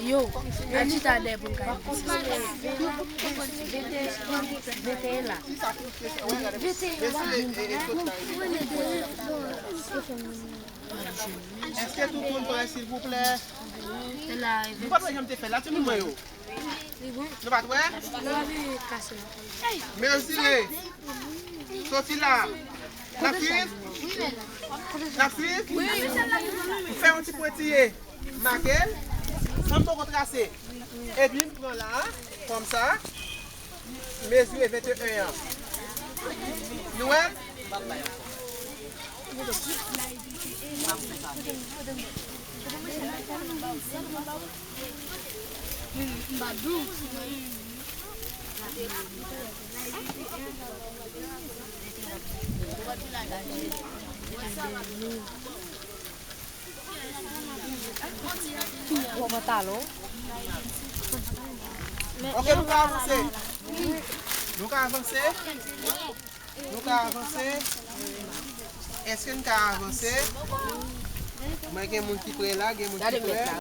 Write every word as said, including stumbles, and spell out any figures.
Yo, al chita dèyè pou m ka. Vete la. Vete la. Èske tout moun prè, silvouplè? Nou pa t wè jan m te fè la, timoun mwen yo? Nou pa t wè? Mezire. Soti la. N ap swiv? N ap swiv? Fè yon ti pwentiye. Make l. Sa m poko trase. Epi m pran la, kòmsa. Mezire venteyen an. Nou wè? Bon, pantalon. Ok, nou ka avanse. Nou ka avanse. Nou ka avanse. Èske n ka avanse? Mwen gen moun ki prè la, gen moun ki prè.